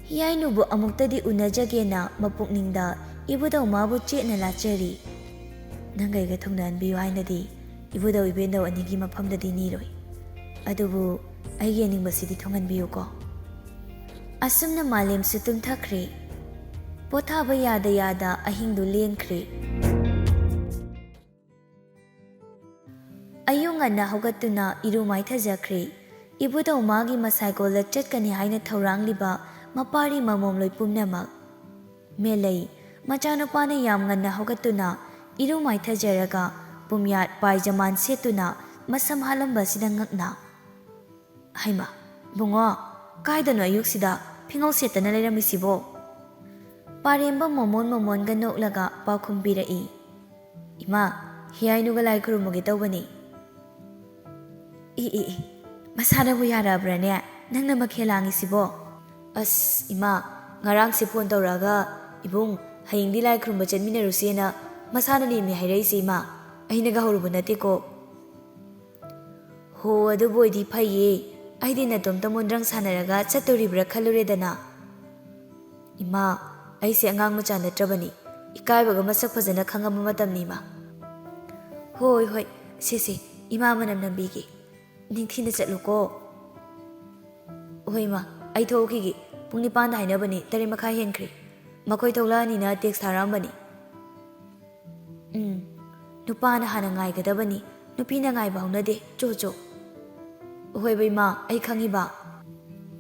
ꯍꯤꯌꯥꯏꯅꯨꯕꯨ ꯑꯃꯨꯛꯇꯗꯤ ꯎꯅꯖꯒꯦꯅ ꯃꯄꯨꯛꯅꯤꯡꯗ ꯏꯕꯨꯙꯧ ꯃꯥꯕꯨ ꯆꯦꯠꯅ ꯂꯥꯠꯆꯔꯤ꯫ ꯅꯪꯒ ꯑꯩꯒ ꯊꯨꯡꯅꯍꯟꯕꯤꯌꯨ ꯍꯥꯏꯅꯗꯤ ꯏꯕꯨꯙꯧ ꯏꯕꯦꯟꯗꯧ ꯑꯅꯤꯒꯤ ꯃꯐꯝꯗꯗꯤ ꯅꯤꯔꯣꯏ꯫ ꯑꯗꯨꯕꯨ ꯑꯩꯒꯤ ꯑꯅꯤꯡꯕꯁꯤꯗꯤ ꯊꯨꯡꯍꯟꯕꯤꯌꯨꯀꯣ꯫ ꯑꯁꯨꯝꯅ ꯃꯥꯂꯦꯝꯁꯨ ꯇꯨꯝꯊꯈ꯭ꯔꯦ꯫ ꯄꯣꯊꯥꯕ ꯌꯥꯗ ꯌꯥꯗ ꯑꯍꯤꯡꯗꯨ ꯂꯦꯟꯈ꯭ꯔꯦ꯫ ꯑꯌꯨꯛ ꯉꯟꯅ ꯍꯧꯒꯠꯇꯨꯅ ꯏꯔꯨ ꯃꯥꯏꯊꯖꯈ꯭ꯔꯦ꯫ ꯏꯕꯨꯙꯧ ꯃꯥꯒꯤ ꯃꯁꯥꯏꯀꯣꯜꯗ ꯆꯠꯀꯅꯤ ꯍꯥꯏꯅ ꯊꯧꯔꯥꯡꯂꯤꯕ ꯃꯄꯥꯔꯤ ꯃꯃꯣꯝꯂꯣꯏ ꯄꯨꯝꯅꯃꯛ꯫ ꯃꯦꯂꯩ, ꯃꯆꯥꯅꯨꯄꯥꯅ ꯌꯥꯝ ꯉꯟꯅ ꯍꯧꯒꯠꯇꯨꯅ ꯏꯔꯨ ꯃꯥꯏꯊꯖꯔꯒ ꯄꯨꯝꯌꯥꯠ ꯄꯥꯏꯖꯃꯥꯟ ꯁꯦꯠꯇꯨꯅ ꯃꯁꯝ ꯍꯥꯠꯂꯝꯕꯁꯤꯗ ꯉꯛꯅ, "ꯍꯩꯃꯥ, ꯕꯨꯡꯉꯣ, ꯀꯥꯏꯗꯅꯣ ꯑꯌꯨꯛꯁꯤꯗ ꯐꯤꯉꯧ ꯁꯦꯠꯇꯅ ꯂꯩꯔꯝꯃꯤꯁꯤꯕꯣ?" ꯄꯥꯔꯦꯝꯕ ꯃꯣꯃꯣꯟ ꯃꯣꯃꯣꯟꯒ ꯅꯣꯛꯂꯒ ꯄꯥꯎꯈꯨꯝ ꯄꯤꯔꯛꯏ, "ꯏꯃꯥ, ꯍꯤꯌꯥꯏꯅꯨꯒ ꯂꯥꯏ ꯈꯨꯔꯨꯝꯃꯨꯒꯦ ꯇꯧꯕꯅꯤ꯫" "E, E, E, ꯃꯁꯥꯅꯕꯨ ꯌꯥꯔꯛꯑꯕ꯭ꯔꯥꯅꯦ? ꯅꯪꯅ ꯃꯈꯦꯜ ꯂꯥꯡꯉꯤꯁꯤꯕꯣ?" "ꯑꯁ, ꯏꯃꯥ, ꯉꯔꯥꯡꯁꯦ ꯐꯣꯟ ꯇꯧꯔꯛꯑꯒ, 'ꯏꯕꯨꯡ, ꯍꯌꯦꯡꯗꯤ ꯂꯥꯏ ꯈꯨꯔꯨꯝꯕ ꯆꯠꯃꯤꯟꯅꯔꯨꯁꯦꯅ' ꯃꯁꯥꯅ ꯅꯦꯝꯃꯦ ꯍꯥꯏꯔꯛꯏꯁꯦ, ꯏꯃꯥ꯫ ꯑꯩꯅꯒ ꯍꯧꯔꯨꯕ ꯅꯠꯇꯦꯀꯣ꯫" "ꯍꯣ, ꯑꯗꯨꯕꯨ ꯑꯣꯏꯗꯤ ꯐꯩꯌꯦ꯫ ꯑꯩꯗꯤ ꯅꯇꯣꯝꯇ ꯃꯣꯟꯗ꯭ꯔꯪ ꯁꯥꯟꯅꯔꯒ ꯆꯠꯇꯣꯔꯤꯕ꯭ꯔꯥ ꯈꯜꯂꯨꯔꯦꯗꯅ꯫" "ꯏꯃꯥ, ꯑꯩꯁꯦ ꯑꯉꯥꯡ ꯃꯆꯥ ꯅꯠꯇ꯭ꯔꯕꯅꯤ꯫ ꯏꯀꯥꯏꯕꯒ ꯃꯁꯛ ꯐꯖꯅ ꯈꯪꯉꯕ ꯃꯇꯝꯅꯤ, ꯏꯃꯥ꯫" "ꯍꯣꯏ, ꯍꯣꯏ, ꯁꯦ, ꯁꯦ, ꯏꯃꯥ ꯃꯅꯝ ꯅꯝꯕꯤꯒꯦ꯫ ꯅꯤꯡꯊꯤꯅ ꯆꯠꯂꯨꯀꯣ꯫" "ꯍꯣꯏ, ꯏꯃꯥ, ꯑꯩ ꯊꯣꯛꯈꯤꯒꯦ꯫ ꯄꯨꯡ ꯅꯤꯄꯥꯟꯗ ꯍꯥꯏꯅꯕꯅꯤ, ꯇꯔꯦꯠ ꯃꯈꯥꯏ ꯍꯦꯟꯈ꯭ꯔꯦ꯫ ꯃꯈꯣꯏ ꯊꯣꯛꯂꯛꯑꯅꯤꯅ ꯇꯦꯛꯁ ꯊꯥꯔꯛꯑꯝꯕꯅꯤ꯫" "ꯎꯝ, ꯅꯨꯄꯥꯅ ꯍꯥꯟꯅ ꯉꯥꯏꯒꯗꯕꯅꯤ, ꯅꯨꯄꯤꯅ ꯉꯥꯏꯕ ꯍꯧꯅꯗꯦ, ꯆꯣ ꯆꯣ꯫" "ꯍꯣꯏꯕ ꯏꯃꯥ, ꯑꯩ ꯈꯪꯉꯤꯕ꯫"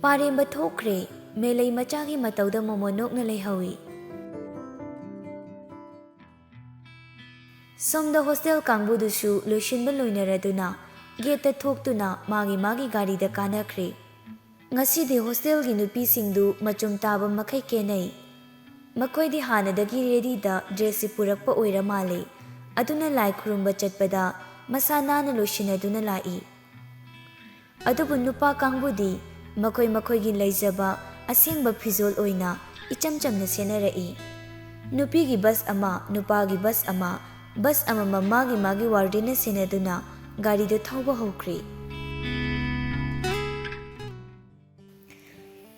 ꯄꯥꯔꯦꯝꯕ ꯊꯣꯛꯈ꯭ꯔꯦ꯫ ꯃꯦꯂꯩ ꯃꯆꯥꯒꯤ ꯃꯇꯧꯗ ꯃꯣꯃꯣꯟ ꯅꯣꯛꯅ ꯂꯩꯍꯧꯏ꯫ ꯁꯣꯝꯗ ꯍꯣꯁꯇꯦꯜ ꯀꯥꯡꯕꯨꯗꯨꯁꯨ ꯂꯣꯏꯁꯤꯟꯕ ꯂꯣꯏꯅꯔꯗꯨꯅ ꯒꯦꯠꯇ ꯊꯣꯛꯇꯨꯅ ꯃꯥꯒꯤ ꯃꯥꯒꯤ ꯒꯥꯔꯤꯗ ꯀꯥꯅꯈ꯭ꯔꯦ꯫ ꯉꯁꯤꯗꯤ ꯍꯣꯁꯇꯦꯜꯒꯤ ꯅꯨꯄꯤꯁꯤꯡꯗꯨ ꯃꯆꯨꯝ ꯇꯥꯕ ꯃꯈꯩ ꯀꯦꯅꯩ꯫ ꯃꯈꯣꯏꯗꯤ ꯍꯥꯟꯅꯗꯒꯤ ꯔꯦꯗꯤꯗ ꯗ꯭ꯔꯦꯁꯁꯤ ꯄꯨꯔꯛꯄ ꯑꯣꯏꯔ ꯃꯥꯜꯂꯦ꯫ ꯑꯗꯨꯅ ꯂꯥꯏ ꯈꯨꯔꯨꯝꯕ ꯆꯠꯄꯗ ꯃꯁꯥ ꯅꯥꯟꯅ ꯂꯣꯏꯁꯤꯟꯅꯗꯨꯅ ꯂꯥꯛꯏ꯫ ꯑꯗꯨꯕꯨ ꯅꯨꯄꯥ ꯀꯥꯡꯕꯨꯗꯤ ꯃꯈꯣꯏ ꯃꯈꯣꯏꯒꯤ ꯂꯩꯖꯕ ꯑꯁꯦꯡꯕ ꯐꯤꯖꯣꯜ ꯑꯣꯏꯅ ꯏꯆꯝ ꯆꯝꯅ ꯁꯦꯠꯅꯔꯛꯏ꯫ ꯅꯨꯄꯤꯒꯤ ꯕꯁ ꯑꯃ, ꯅꯨꯄꯥꯒꯤ ꯕꯁ ꯑꯃ, ꯕꯁ ꯑꯃꯃꯝ ꯃꯥꯒꯤ ꯃꯥꯒꯤ ꯋꯥꯔꯗꯦꯟꯅ ꯁꯦꯟꯅꯗꯨꯅ ꯒꯥꯔꯤꯗꯨ ꯊꯧꯕ ꯍꯧꯈ꯭ꯔꯦ꯫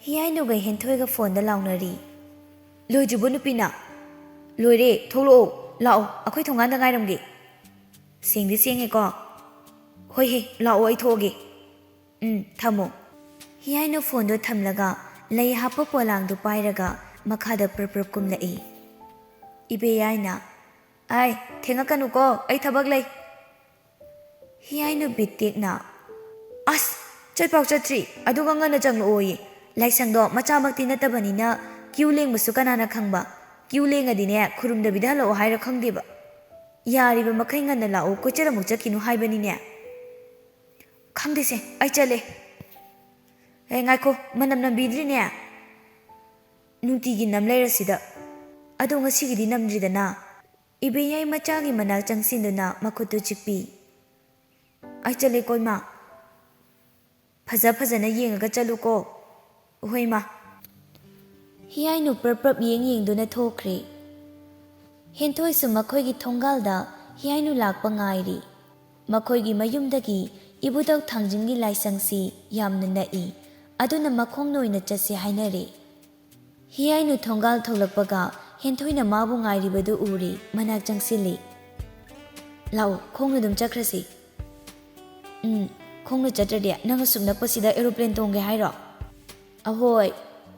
ꯍꯤꯌꯥꯏꯅꯨꯒ ꯍꯦꯟꯊꯣꯏꯒ ꯐꯣꯟꯗ ꯂꯥꯎꯅꯔꯤ꯫ "ꯂꯣꯏꯗ꯭ꯔꯤꯕꯣ ꯅꯨꯄꯤꯅ?" "ꯂꯣꯏꯔꯦ, ꯊꯣꯛꯂꯛꯑꯣ, ꯂꯥꯛꯑꯣ, ꯑꯩꯈꯣꯏ ꯊꯣꯡꯒꯥꯟꯗ ꯉꯥꯏꯔꯝꯒꯦ꯫ ꯁꯦꯡꯗꯤ ꯁꯦꯡꯉꯦꯀꯣ? ꯍꯣꯏ ꯍꯦ, ꯂꯥꯛꯑꯣ, ꯑꯩ ꯊꯣꯛꯑꯒꯦ꯫ ꯎꯝ, ꯊꯝꯃꯣ"꯫ ꯍꯤꯌꯥꯏꯅ ꯐꯣꯟꯗꯣ ꯊꯝꯂꯒ ꯂꯩ ꯍꯥꯞꯄ ꯄꯣꯂꯥꯡꯗꯣ ꯄꯥꯏꯔꯒ ꯃꯈꯥꯗ ꯄ꯭ꯔꯞ ꯄ꯭ꯔꯞ ꯀꯨꯝꯂꯛꯏ꯫ ꯏꯕꯦꯌꯥꯏꯅ, "ꯑꯥꯏ, ꯊꯦꯡꯉꯛꯀꯅꯨꯀꯣ, ꯑꯩ ꯊꯕꯛ ꯂꯩ"꯫ ꯍꯤꯌꯥꯏꯅ ꯕꯤꯠ ꯇꯦꯛꯅ, "ꯑꯁ, ꯆꯠꯐꯥꯎ ꯆꯠꯇ꯭ꯔꯤ, ꯑꯗꯨꯒ ꯉꯟꯅ ꯆꯪꯂꯛꯑꯣꯌꯦ꯫ ꯂꯥꯏꯁꯪꯗꯣ ꯃꯆꯥꯃꯛꯇꯤ ꯅꯠꯇꯕꯅꯤꯅ ꯀ꯭ꯌꯨ ꯂꯦꯡꯕꯁꯨ ꯀꯅꯥꯅ ꯈꯪꯕ? ꯀ꯭ꯌꯨ ꯂꯦꯡꯉꯗꯤꯅꯦ, ꯈꯨꯔꯨꯝꯗꯕꯤꯗ ꯍꯜꯂꯛꯑꯣ ꯍꯥꯏꯔ ꯈꯪꯗꯦꯕ꯫ ꯌꯥꯔꯤꯕ ꯃꯈꯩ ꯉꯟꯅ ꯂꯥꯛꯑꯣ, ꯀꯣꯏꯆꯠ ꯑꯃꯨꯛ ꯆꯠꯈꯤꯅꯨ ꯍꯥꯏꯕꯅꯤꯅꯦ"꯫ "ꯈꯪꯗꯦꯁꯦ, ꯑꯩ ꯆꯠꯂꯦ꯫ ꯑꯦ, ꯉꯥꯏꯈꯣ, ꯃꯅꯝ ꯅꯝꯕꯤꯗ꯭ꯔꯤꯅꯦ꯫ ꯅꯨꯡꯇꯤꯒꯤ ꯅꯝ ꯂꯩꯔꯁꯤꯗ꯫ ꯑꯗꯣ ꯉꯁꯤꯒꯤꯗꯤ ꯅꯝꯗ꯭ꯔꯤꯗꯅ"꯫ ꯏꯕꯦꯌꯥꯏ ꯃꯆꯥꯒꯤ ꯃꯅꯥꯛ ꯆꯪꯁꯤꯟꯗꯨꯅ ꯃꯈꯨꯠꯇꯨ ꯆꯤꯛꯄꯤ꯫ "ꯑꯩ ꯆꯠꯂꯦꯀꯣ, ꯏꯃꯥ꯫ ꯐꯖ ꯐꯖꯅ ꯌꯦꯡꯉꯒ ꯆꯠꯂꯨꯀꯣ"꯫ "ꯍꯣꯏ, ꯏꯃꯥ"꯫ ꯍꯤꯌꯥꯏꯅꯨ ꯄ꯭ꯔꯞ ꯄ꯭ꯔꯞ ꯌꯦꯡ ꯌꯦꯡꯗꯨꯅ ꯊꯣꯛꯈ꯭ꯔꯦ꯫ ꯍꯦꯟꯊꯣꯏꯁꯨ ꯃꯈꯣꯏꯒꯤ ꯊꯣꯡꯒꯥꯜꯗ ꯍꯤꯌꯥꯏꯅꯨ ꯂꯥꯛꯄ ꯉꯥꯏꯔꯤ꯫ ꯃꯈꯣꯏꯒꯤ ꯃꯌꯨꯝꯗꯒꯤ ꯏꯕꯨꯙꯧ ꯊꯥꯡꯖꯤꯡꯒꯤ ꯂꯥꯏꯁꯪꯁꯤ ꯌꯥꯝꯅ ꯅꯛꯏ, ꯑꯗꯨꯅ ꯃꯈꯣꯡꯅ ꯑꯣꯏꯅ ꯆꯠꯁꯤ ꯍꯥꯏꯅꯔꯦ꯫ ꯍꯤꯌꯥꯏꯅꯨ ꯊꯣꯡꯒꯥꯜ ꯊꯣꯛꯂꯛꯄꯒ ꯍꯦꯟꯊꯣꯏꯅ ꯃꯥꯕꯨ ꯉꯥꯏꯔꯤꯕꯗꯨ ꯎꯔꯦ, ꯃꯅꯥꯛ ꯆꯪꯁꯤꯜꯂꯤ꯫ "ꯂꯥꯛꯑꯣ, ꯈꯣꯡꯅ ꯑꯗꯨꯝ ꯆꯠꯈ꯭ꯔꯁꯤ"꯫ "ꯎꯝ, ꯈꯣꯡꯅ ꯆꯠꯇ꯭ꯔꯗꯤ ꯅꯪ ꯑꯁꯨꯛ ꯅꯛꯄꯁꯤꯗ ꯑꯦꯔꯣꯄ꯭ꯂꯦꯟ ꯇꯣꯡꯒꯦ ꯍꯥꯏꯔꯣ?" "ꯑꯍꯣꯏ,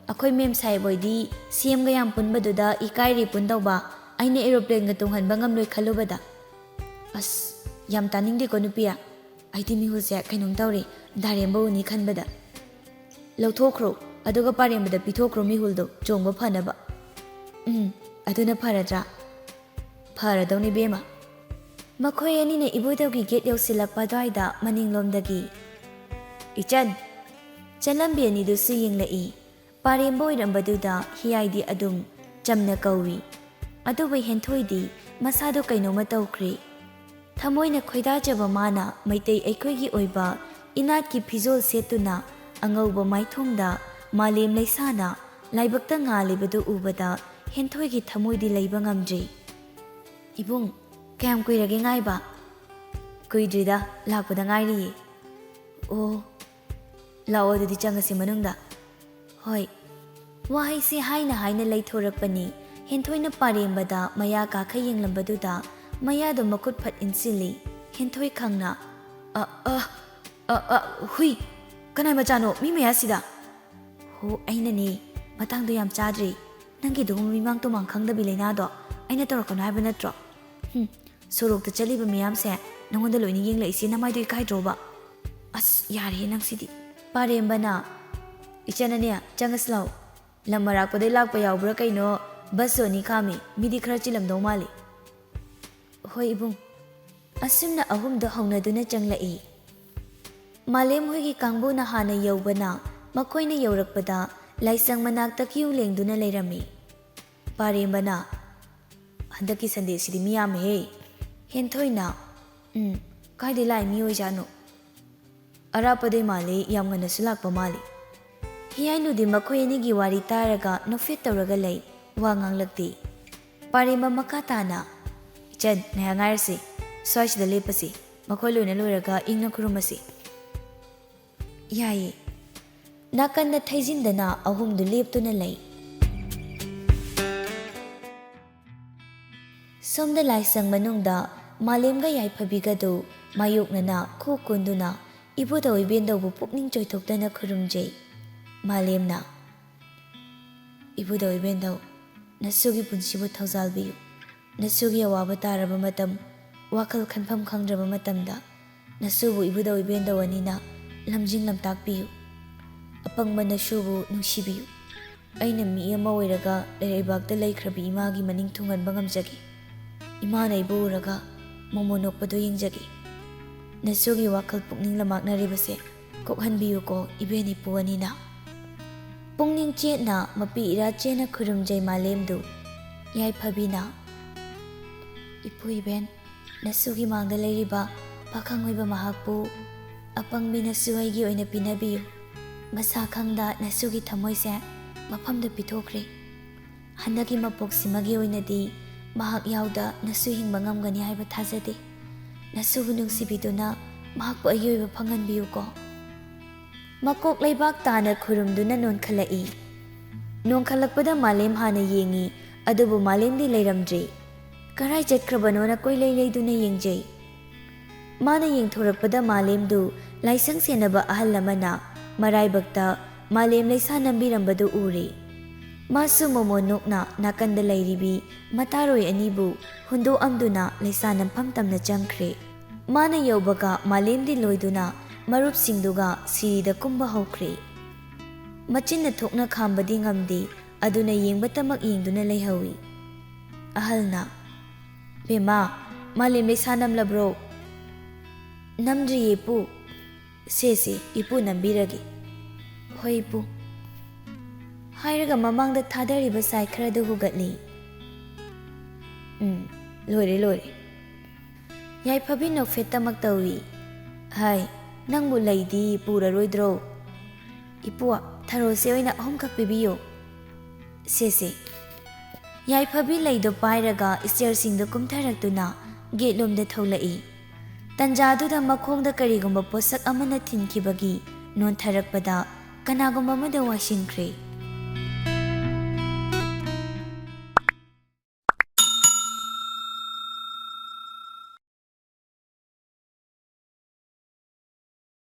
ꯑꯩꯈꯣꯏ ꯃꯦꯝ ꯁꯥꯍꯦꯕ ꯍꯣꯏꯗꯤ ꯁꯤ ꯑꯦꯝꯒ ꯌꯥꯝ ꯄꯨꯟꯕꯗꯨꯗ ꯏꯀꯥꯏꯔꯤ ꯄꯨꯟꯗꯧꯕ, ꯑꯩꯅ ꯑꯦꯔꯣꯄ꯭ꯂꯦꯟꯒ ꯇꯣꯡꯍꯟꯕ ꯉꯝꯂꯣꯏ ꯈꯜꯂꯨꯕꯗ"꯫ "ꯑꯁ, ꯌꯥꯝ ꯇꯥꯅꯤꯡꯗꯦꯀꯣ ꯅꯨꯄꯤ, ꯑꯩꯗꯤ ꯃꯤꯍꯨꯜꯁꯦ ꯀꯩꯅꯣꯝ ꯇꯧꯔꯦ, ꯗꯥꯏꯔꯦꯝꯕ ꯎꯅꯤ ꯈꯟꯕꯗ"꯫ "ꯂꯧꯊꯣꯛꯈ꯭ꯔꯣ, ꯑꯗꯨꯒ ꯄꯥꯔꯦꯝꯕꯗ ꯄꯤꯊꯣꯛꯈ꯭ꯔꯣ ꯃꯤꯍꯨꯜꯗꯣ, ꯆꯣꯡꯕ ꯐꯅꯕ"꯫ "ꯎꯝ, ꯑꯗꯨꯅ ꯐꯔꯗ꯭ꯔꯥ?" "ꯐꯔꯗꯧꯅꯤ ꯏꯕꯦꯝꯃ"꯫ ꯃꯈꯣꯏ ꯑꯅꯤꯅ ꯏꯕꯣꯏꯗꯧꯒꯤ ꯒꯦꯠ ꯌꯧꯁꯤꯜꯂꯛꯄ ꯑꯗꯨꯋꯥꯏꯗ ꯃꯅꯤꯡꯂꯣꯝꯗꯒꯤ, "ꯏꯆꯟ!" ꯆꯂꯝꯕꯤ ꯑꯅꯤꯗꯨꯁꯨ ꯌꯦꯡꯂꯛꯏ꯫ ꯄꯥꯔꯦꯝꯕ ꯑꯣꯏꯔꯝꯕꯗꯨꯗ ꯍꯤꯌꯥꯏꯗꯤ ꯑꯗꯨꯝ ꯆꯝꯅ ꯀꯧꯏ꯫ ꯑꯗꯨꯕꯨ ꯍꯦꯟꯊꯣꯏꯗꯤ ꯃꯁꯥꯗꯣ ꯀꯩꯅꯣꯝꯃ ꯇꯧꯈ꯭ꯔꯦ꯫ ꯊꯃꯣꯏꯅ ꯈꯣꯏꯗꯥꯖꯕ ꯃꯥꯅ ꯃꯩꯇꯩ ꯑꯩꯈꯣꯏꯒꯤ ꯑꯣꯏꯕ ꯏꯅꯥꯠꯀꯤ ꯐꯤꯖꯣꯜ ꯁꯦꯠꯇꯨꯅ ꯑꯉꯧꯕ ꯃꯥꯏꯊꯣꯡꯗ ꯃꯥꯂꯦꯝ ꯂꯩꯁꯥꯅ ꯂꯥꯏꯕꯛꯇ ꯉꯥꯜꯂꯤꯕꯗꯨ ꯎꯕꯗ ꯍꯦꯟꯊꯣꯏꯒꯤ ꯊꯃꯣꯏꯗꯤ ꯂꯩꯕ ꯉꯝꯗ꯭ꯔꯦ꯫ "ꯏꯕꯨꯡ, ꯀꯌꯥꯝ ꯀꯨꯏꯔꯒꯦ ꯉꯥꯏꯕ?" "ꯀꯨꯏꯗ꯭ꯔꯤꯗ, ꯂꯥꯛꯄꯗ ꯉꯥꯏꯔꯤꯌꯦ"꯫ "ꯑꯣ, ꯂꯥꯛꯑꯣ ꯑꯗꯨꯗꯤ ꯆꯪꯉꯁꯤ ꯃꯅꯨꯡꯗ"꯫ "ꯍꯣꯏ"꯫ ꯋꯥꯍꯩꯁꯤ ꯍꯥꯏꯅ ꯍꯥꯏꯅ ꯂꯩꯊꯣꯔꯛꯄꯅꯤ꯫ ꯍꯦꯟꯊꯣꯏꯅ ꯄꯥꯔꯦꯝꯕꯗ ꯃꯌꯥ ꯀꯥꯈꯩ ꯌꯦꯡꯂꯝꯕꯗꯨꯗ ꯃꯌꯥꯗꯣ ꯃꯈꯨꯠ ꯐꯠ ꯏꯟꯁꯤꯜꯂꯤ꯫ ꯍꯦꯟꯊꯣꯏ ꯈꯪꯅ, "ꯑ, ꯑ, ꯑ, ꯑ, ꯍꯨꯏ! ꯀꯅꯥꯏ ꯃꯆꯥꯅꯣ ꯃꯤ ꯃꯌꯥꯁꯤꯗ?" "ꯍꯣ, ꯑꯩꯅꯅꯦ꯫ ꯃꯇꯥꯡꯗꯣ ꯌꯥꯝ ꯆꯥꯗ꯭ꯔꯤ꯫ ꯅꯪꯒꯤꯗꯨꯒꯨꯝꯕ ꯃꯤꯃꯥꯡ ꯇꯨꯃꯥꯡ ꯈꯪꯗꯕꯤ ꯂꯩꯅꯥꯗꯣ ꯑꯩꯅ ꯇꯧꯔꯛꯀꯅꯣ ꯍꯥꯏꯕ ꯅꯠꯇ꯭ꯔꯣ? ꯍꯨꯝ, ꯁꯣꯔꯣꯛꯇ ꯆꯠꯂꯤꯕ ꯃꯤꯌꯥꯝꯁꯦ ꯅꯉꯣꯟꯗ ꯂꯣꯏꯅ ꯌꯦꯡꯂꯛꯏꯁꯦ ꯅꯃꯥꯏꯗꯣ ꯏꯀꯥꯏꯗ꯭ꯔꯣꯕ? ꯑꯁ, ꯌꯥꯔꯦꯍꯦ ꯅꯪꯁꯤꯗꯤ!" ꯄꯥꯔꯦꯝꯕꯅ, "ꯏꯆꯟ ꯑꯅꯤ, ꯆꯪꯉꯁꯤ ꯂꯥꯎ꯫ ꯂꯝ ꯑꯔꯥꯞꯄꯗꯩ ꯂꯥꯛꯄ ꯌꯥꯎꯕ꯭ꯔꯥ ꯀꯩꯅꯣ, ꯕꯁꯁꯨ ꯑꯅꯤ ꯈꯥꯝꯃꯤ꯫ ꯃꯤꯗꯤ ꯈꯔ ꯆꯤꯜꯂꯝꯗꯧ ꯃꯥꯜꯂꯤ꯫" "ꯍꯣꯏ ꯏꯕꯨꯡ꯫" ꯑꯁꯨꯝꯅ ꯑꯍꯨꯝꯗꯣ ꯍꯧꯅꯗꯨꯅ ꯆꯪꯂꯛꯏ꯫ ꯃꯥꯂꯦꯝ ꯍꯣꯏꯒꯤ ꯀꯥꯡꯕꯨꯅ ꯍꯥꯟꯅ ꯌꯧꯕꯅ ꯃꯈꯣꯏꯅ ꯌꯧꯔꯛꯄꯗ ꯂꯥꯏꯁꯪ ꯃꯅꯥꯛꯇ ꯀ꯭ꯌꯨ ꯂꯦꯡꯗꯨꯅ ꯂꯩꯔꯝꯃꯤ꯫ ꯄꯥꯔꯦꯝꯕꯅ, "ꯍꯟꯗꯛꯀꯤ ꯁꯟꯗꯦꯁꯤꯗꯤ ꯃꯤ ꯌꯥꯝꯃꯦꯍꯦ꯫" ꯍꯦꯟꯊꯣꯏꯅ, "ꯎꯝ, ꯀꯥꯏꯗꯩ ꯂꯥꯛꯏ ꯃꯤ ꯑꯣꯏꯖꯥꯠꯅꯣ? ꯑꯔꯥꯞꯄꯗꯩ ꯃꯥꯜꯂꯤ, ꯌꯥꯝ ꯉꯟꯅꯁꯨ ꯂꯥꯛꯄ ꯃꯥꯜꯂꯤ꯫" ꯍꯤꯌꯥꯏꯅꯨꯗꯤ ꯃꯈꯣꯏ ꯑꯅꯤꯒꯤ ꯋꯥꯔꯤ ꯇꯥꯔꯒ ꯅꯣꯛꯐꯦꯠ ꯇꯧꯔꯒ ꯂꯩ, ꯋꯥ ꯉꯥꯡꯂꯛꯇꯦ꯫ ꯄꯥꯔꯦꯝꯕ ꯃꯈꯥ ꯇꯥꯅ, "ꯏꯆꯟ, ꯉꯥꯏꯍꯥꯛ ꯉꯥꯏꯔꯁꯤ, ꯁ꯭ꯋꯥꯏꯁꯤꯗ ꯂꯦꯞꯄꯁꯤ, ꯃꯈꯣꯏ ꯂꯣꯏꯅ ꯂꯣꯏꯔꯒ ꯏꯪꯅ ꯈꯨꯔꯨꯝꯃꯁꯤ꯫" "ꯌꯥꯏꯌꯦ꯫" ꯅꯥꯀꯟꯗ ꯊꯩꯖꯤꯟꯗꯅ ꯑꯍꯨꯝꯗꯨ ꯂꯦꯞꯇꯨꯅ ꯂꯩ꯫ ꯁꯣꯝꯗ ꯂꯥꯏꯁꯪ ꯃꯅꯨꯡꯗ ꯃꯥꯂꯦꯝꯒ ꯌꯥꯏꯐꯕꯤꯒꯗꯨ ꯃꯥꯌꯣꯛꯅꯅ ꯈꯨ ꯀꯨꯟꯗꯨꯅ ꯏꯕꯨꯙꯧ ꯏꯕꯦꯟꯗꯧꯕꯨ ꯄꯨꯛꯅꯤꯡ ꯆꯣꯏꯊꯣꯛꯇꯅ ꯈꯨꯔꯨꯝꯖꯩ꯫ ꯃꯥꯂꯦꯝꯅ, "ꯏꯕꯨꯙꯧ ꯏꯕꯦꯟꯗꯧ, ꯅꯁꯨꯒꯤ ꯄꯨꯟꯁꯤꯕꯨ ꯊꯧꯖꯥꯜꯕꯤꯌꯨ꯫ ꯅꯁꯨꯒꯤ ꯑꯋꯥꯕ ꯇꯥꯔꯕ ꯃꯇꯝ, ꯋꯥꯈꯜ ꯈꯟꯐꯝ ꯈꯪꯗ꯭ꯔꯕ ꯃꯇꯝꯗ ꯅꯁꯨꯕꯨ ꯏꯕꯨꯙꯧ ꯏꯕꯦꯟꯗꯧ ꯑꯅꯤꯅ ꯂꯝꯖꯤꯡ ꯂꯝꯇꯥꯛꯄꯤꯌꯨ꯫ ꯑꯄꯪꯕ ꯅꯁꯨꯕꯨ ꯅꯨꯡꯁꯤꯕꯤꯌꯨ꯫ ꯑꯩꯅ ꯃꯤ ꯑꯃ ꯑꯣꯏꯔꯒ ꯂꯩꯔꯩꯕꯥꯛꯇ ꯂꯩꯈ꯭ꯔꯕꯤ ꯏꯃꯥꯒꯤ ꯃꯅꯤꯡ ꯊꯨꯡꯍꯟꯕ ꯉꯝꯖꯒꯦ꯫ ꯏꯃꯥꯅ ꯑꯩꯕꯨ ꯎꯔꯒ ꯃꯣꯃꯣꯟ ꯅꯣꯛꯄꯗꯨ ꯌꯦꯡꯖꯒꯦ꯫ ꯅꯁꯨꯒꯤ ꯋꯥꯈꯜ ꯄꯨꯛꯅꯤꯡ ꯂꯃꯥꯛꯅꯔꯤꯕꯁꯦ ꯀꯣꯛꯍꯟꯕꯤꯌꯨꯀꯣ, ꯏꯕꯦꯟ ꯏꯄꯨ ꯑꯅꯤꯅ꯫" ꯄꯨꯛꯅꯤꯡ ꯆꯦꯠꯅ ꯃꯄꯤ ꯏꯔꯥ ꯆꯦꯠꯅ ꯈꯨꯔꯨꯝꯖꯩ ꯃꯥꯂꯦꯝꯗꯨ꯫ ꯌꯥꯏꯐꯕꯤꯅ, "ꯏꯄꯨ ꯏꯕꯦꯟ, ꯅꯁꯨꯒꯤ ꯃꯥꯡꯗ ꯂꯩꯔꯤꯕ ꯄꯥꯈꯪ ꯑꯣꯏꯕ ꯃꯍꯥꯛꯄꯨ ꯑꯄꯪꯕꯤ ꯅꯁꯨ ꯑꯩꯒꯤ ꯑꯣꯏꯅ ꯄꯤꯅꯕꯤꯌꯨ꯫ ꯃꯁꯥ ꯈꯪꯗ ꯅꯁꯨꯒꯤ ꯊꯃꯣꯏꯁꯦ ꯃꯐꯝꯗ ꯄꯤꯊꯣꯛꯈ꯭ꯔꯦ꯫ ꯍꯟꯗꯛꯀꯤ ꯃꯄꯣꯛꯁꯤꯃꯒꯤ ꯑꯣꯏꯅꯗꯤ ꯃꯍꯥꯛ ꯌꯥꯎꯗ ꯅꯁꯨ ꯍꯤꯡꯕ ꯉꯝꯒꯅꯤ ꯍꯥꯏꯕ ꯊꯥꯖꯗꯦ꯫ ꯅꯁꯨꯕꯨ ꯅꯨꯡꯁꯤꯕꯤꯗꯨꯅ ꯃꯍꯥꯛꯄꯨ ꯑꯩꯒꯤ ꯑꯣꯏꯕ ꯐꯪꯍꯟꯕꯤꯌꯨꯀꯣ꯫" ꯃꯀꯣꯛ ꯂꯩꯕꯥꯛ ꯇꯥꯅ ꯈꯨꯔꯨꯝꯗꯨꯅ ꯅꯣꯟꯈꯠꯂꯛꯏ꯫ ꯅꯣꯟꯈꯠꯂꯛꯄꯗ ꯃꯥꯂꯦꯝ ꯍꯥꯟꯅ ꯌꯦꯡꯉꯤ꯫ ꯑꯗꯨꯕꯨ ꯃꯥꯂꯦꯝꯗꯤ ꯂꯩꯔꯝꯗ꯭ꯔꯦ꯫ ꯀꯔꯥꯏ ꯆꯠꯈ꯭ꯔꯕꯅꯣꯅ ꯀꯣꯏꯂꯩ ꯂꯩꯗꯨꯅ ꯌꯦꯡꯖꯩ꯫ ꯃꯥꯅ ꯌꯦꯡꯊꯣꯔꯛꯄꯗ ꯃꯥꯂꯦꯝꯗꯨ ꯂꯥꯏꯁꯪ ꯁꯦꯟꯅꯕ ꯑꯍꯜ ꯑꯃꯅ ꯃꯔꯥꯏꯕꯛꯇ ꯃꯥꯂꯦꯝ ꯂꯩꯁꯥ ꯅꯝꯕꯤꯔꯝꯕꯗꯨ ꯎꯔꯦ꯫ ꯃꯥꯁꯨ ꯃꯣꯃꯣꯟ ꯅꯣꯛꯅ ꯅꯥꯀꯟꯗ ꯂꯩꯔꯤꯕꯤ ꯃꯇꯥꯔꯣꯏ ꯑꯅꯤꯕꯨ ꯍꯨꯟꯗꯣꯛꯑꯝꯗꯨꯅ ꯂꯩꯁꯥ ꯅꯝꯐꯝ ꯇꯝꯅ ꯆꯪꯈ꯭ꯔꯦ꯫ ꯃꯥꯅ ꯌꯧꯕꯒ ꯃꯥꯂꯦꯝꯗꯤ ꯂꯣꯏꯗꯨꯅ ꯃꯔꯨꯞꯁꯤꯡꯗꯨꯒ ꯁꯤꯔꯤꯗ ꯀꯨꯝꯕ ꯍꯧꯈ꯭ꯔꯦ꯫ ꯃꯆꯤꯟꯅ ꯊꯣꯛꯅ ꯈꯥꯝꯕꯗꯤ ꯉꯝꯗꯦ, ꯑꯗꯨꯅ ꯌꯦꯡꯕꯇꯃꯛ ꯌꯦꯡꯗꯨꯅ ꯂꯩꯍꯧꯏ꯫ ꯑꯍꯜꯅ, "ꯕꯦꯝꯃ, ꯃꯥꯂꯦꯝ ꯂꯩꯁꯥ ꯅꯝꯂꯕ꯭ꯔꯣ?" "ꯅꯝꯗ꯭ꯔꯤꯌꯦ ꯄꯨ꯫" "ꯁꯦ ꯁꯦ, ꯏꯄꯨ ꯅꯝꯕꯤꯔꯒꯦ꯫" "ꯍꯣꯏ ꯏꯄꯨ꯫" ꯍꯥꯏꯔꯒ ꯃꯃꯥꯡꯗ ꯊꯥꯗꯔꯤꯕ ꯁꯥꯏ ꯈꯔꯗꯨ ꯍꯨꯒꯠꯂꯤ꯫ "ꯎꯝ, ꯂꯣꯏꯔꯦ, ꯂꯣꯏꯔꯦ꯫" ꯌꯥꯏꯐꯕꯤ ꯅꯣꯛꯐꯦꯠꯇꯃꯛ ꯇꯧꯏ꯫ "ꯍꯥꯏ, ꯅꯪꯕꯨ ꯂꯩꯗꯤ ꯄꯨꯔꯔꯣꯏꯗ꯭ꯔꯣ?" "ꯏꯄꯨ, ꯊꯔꯣꯁꯦ ꯑꯣꯏꯅ ꯑꯍꯨꯝꯈꯛ ꯄꯤꯕꯤꯌꯨ꯫" "ꯁꯦ ꯁꯦ꯫" ꯌꯥꯏꯐꯕꯤ ꯂꯩꯗꯨ ꯄꯥꯏꯔꯒ ꯁ꯭ꯇꯦꯌꯔꯁꯤꯡꯗꯨ ꯀꯨꯝꯊꯔꯛꯇꯨꯅ ꯒꯦꯠꯂꯣꯝꯗ ꯊꯣꯛꯂꯛꯏ꯫ ꯇꯟꯖꯥꯗꯨꯗ ꯃꯈꯣꯡꯗ ꯀꯔꯤꯒꯨꯝꯕ ꯄꯣꯠꯁꯛ ꯑꯃꯅ ꯊꯤꯟꯈꯤꯕꯒꯤ ꯅꯣꯟꯊꯔꯛꯄꯗ ꯀꯅꯥꯒꯨꯝꯕ ꯑꯃꯗ ꯋꯥꯏꯁꯤꯟꯈ꯭ꯔꯦ꯫